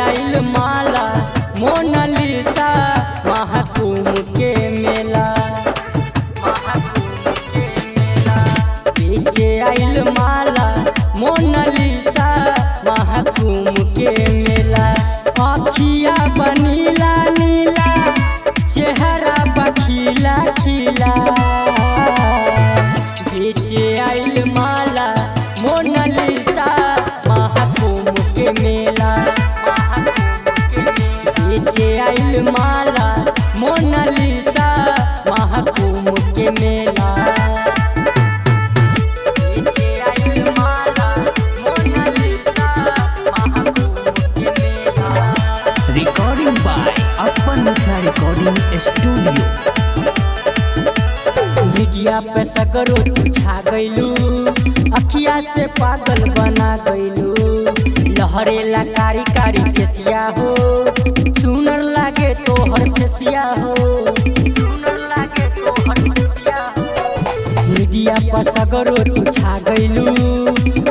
आइल माला मोनालिसा महाकुंभ के मेला। बेचे आइल माला मोनालिसा महाकुंभ के मेला। अखिया बनीला नीला चेहरा बखीला खिला। बेचे आइल माला मोनालिसा महाकुंभ के मेला। बेचे आइल माला मोनालिसा महाकुंभ के मेला। बेचे आइल माला मोनालिसा महाकुंभ के मेला। Recording by Appan Mithila recording studio. Media पे सगरो तू छा गइलू, अखिया से पागल बना गइलू। लहरेला कारी कारी केसिया हो, सुनर लागे तोहर फेसिया हो, सुनर लागे तोहर फेसिया हो। मीडिया पर सगरो तू छा गइलू,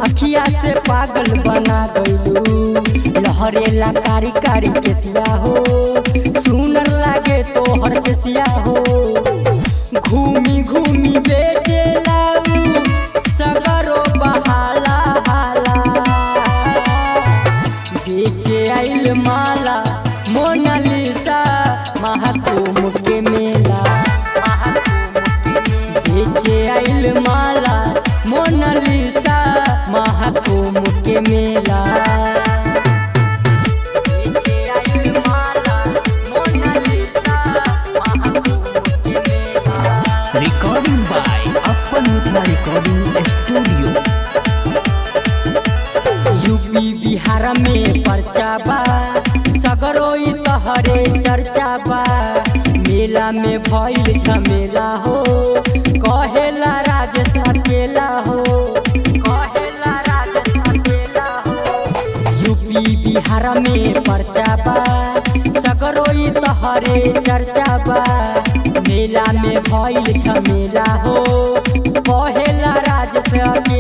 अखिया से पागल बना गइलू। लहरेला कारी कारी केसिया हो, सुनर लागे तोहर फेसिया हो। घूमी घूमी बेचे लाऊ सगरो बहाला हाला। बेचे आइल माला मोनालिसा महाकुंभ के मेला। बेचे आइल माला मोनालिसा महाकुंभ के मेला। बेचे आइल माला मोनालिसा महाकुंभ के मेला। Recording by Appan Mithila recording studio. UP Bihar में पर्चा बा, सगरोई तहरे चर्चा बा। मेला में भइल झमेला हो, कहेला राजेश अकेला हो, कहेला राजेश अकेला हो। यूपी बिहार में पर्चा बा, सगरोई तहरे चर्चा बा। मेला में भइल झमेला हो, कहेला राजेश अकेला।